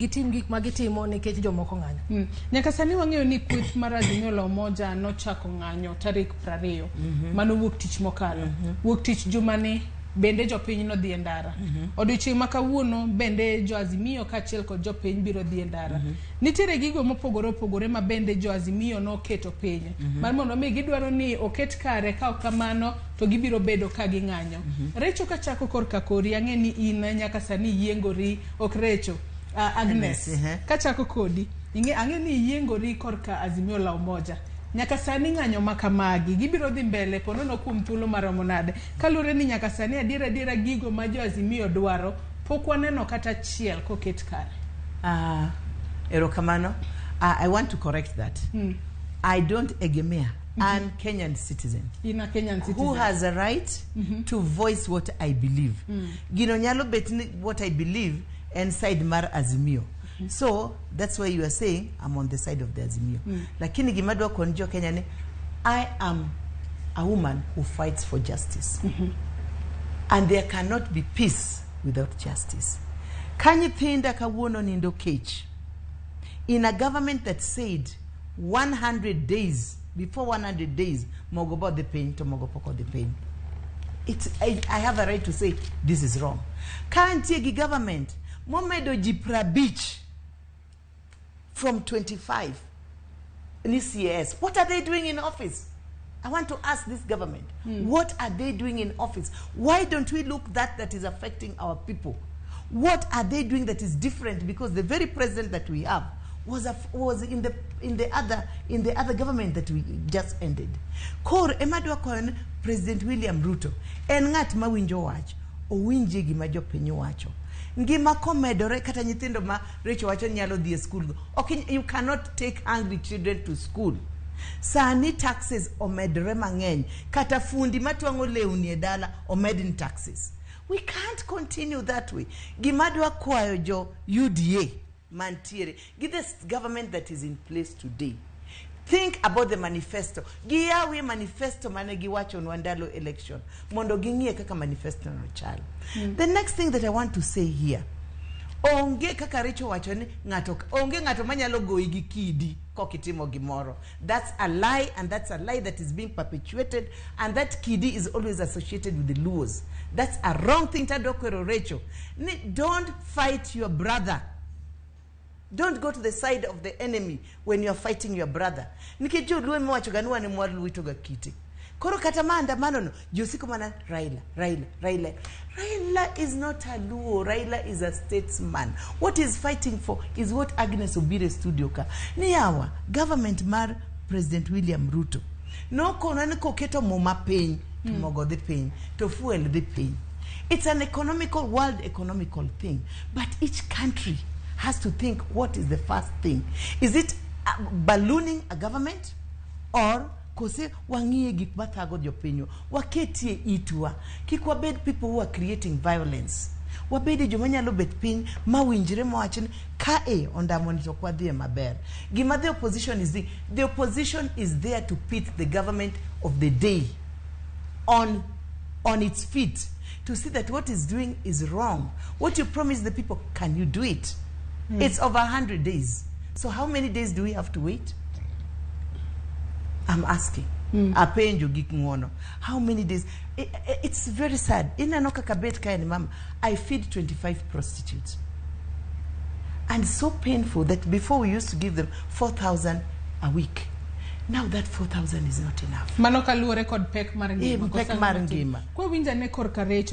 Gitim gik ma gitimo nikech jomoko ng'anyo. Nyaka sani wang'eyo ni kweth mar Azimio la Umoja nochako ng'anyo tarik 20 mano wuok tich mokalo. Wuok tich jumani bende jopiny nodhi e ndara. Odiochieng' ma kawuono bende jo Azimio kaachiel kod jopiny biro dhi e ndara. Nitiere gigo mopogore opogore ma bende jo Azimio noketo piny mar mondo mi gidwaro ni oket kare, ka ok kamano to gibiro bedo ka ging'anyo. Recho, kachako korka kori, ang'e ni in nyaka sani yiengori ok recho. Agnes, kachako kodi, ing'e ang'e ni iyiengori korka Azimio la Umoja. Nyaka sani ng'anyo ma kamagi gibiro dhi mbele ponono kuom thuolo maromo nade? Kaluwore ni nyaka sani adiera adiera gigo ma jo Azimio dwaro pok waneno kata achiel koket kare. Erokamano. I want to correct that. I don't egemea. I'm Kenyan citizen In a Kenyan citizen who has a right to voice what I believe. Gino nyalo bet ni what I believe en side mar Azimio. So that's why you are saying I'm on the side of the Azimio. Lakini gima dwa kon jo Kenya ni I am a woman who fights for justice. And there cannot be peace without justice. Ka nyithinda kawuono nindo kech in a government that said 100 days, before 100 days mogo bo dhi piny to mogo pok odhi piny, I have a right to say this is wrong. Ka nitie gi government momedo ji 50 from 25 ni CS, what are they doing in office? I want to ask this government, what are they doing in office? Why don't we look that that is affecting our people? What are they doing that is different? Because the very president that we have was in the other government that we just ended. Koro ema dwa kwayo ni President William Ruto en ng'at mawinjo wach, owinjie gima jopiny wacho. Ngima komedore, kata nyithindo ma Rachel wacho ni nyalo dhi e school go. Ok, you cannot take hungry children to school. Sani taxes omedore mang'eny, kata fundi matwang'o lewni e dala omed ni taxes. We can't continue that way. Gima dwa kwayo jo UDA mantiere gi the government that is in place today, think about the manifesto. Giyawie manifesto mane giwachonwa ndalo election mondo ging'ie kaka manifesto no chal. The next thing that I want to say here, onge kaka Richo wacho ni ng'ato onge ng'ato manyalo goyi gi kidi kokitimo gimoro. That's a lie, and that's a lie that is being perpetuated, and that kidi is always associated with the Luos. That's a wrong thing. Tadwa kwero Recho ni don't fight your brother. Don't go to the side of the enemy when you are fighting your brother, nikech joluo emawacho ga ni wan ema waluito ga kite. Koro kata maandamano no ji osiko mana Raila, Raila, Raila. Raila is not a Luo. Raila is a statesman. What is fighting for is what Agnes obire studio ka ni yawa government mar President William Ruto nokonwa ni koketo muma piny to mogo dhi piny to fuel dhi piny. It's an economical, world economical thing, but each country has to think what is the first thing. Is it ballooning a government or kose wang'iye gik mathago jopinywa, waketie itwa? Kik wabed people who are creating violence. Wabede joma nyalo bet piny mawinjre mawach ni kae ondamoni to ok wadhiye maber. Gima the opposition is doing, the opposition is there to pit the government of the day on its feet to see that what is doing is wrong. What you promise the people, can you do it? It's over 100 days. So how many days do we have to wait? I'm asking. Apenjo gik ng'uono. How many days? It's very sad. Ineno kaka bet kae ni mama, I feed 25 prostitutes. And so painful that before we used to give them 4,000 a week. Now that 4,000 is not enough. Mano kaluwore kod pek mar ngima. Eh, pek mar ngima. Kwawinjo ane korka Recho.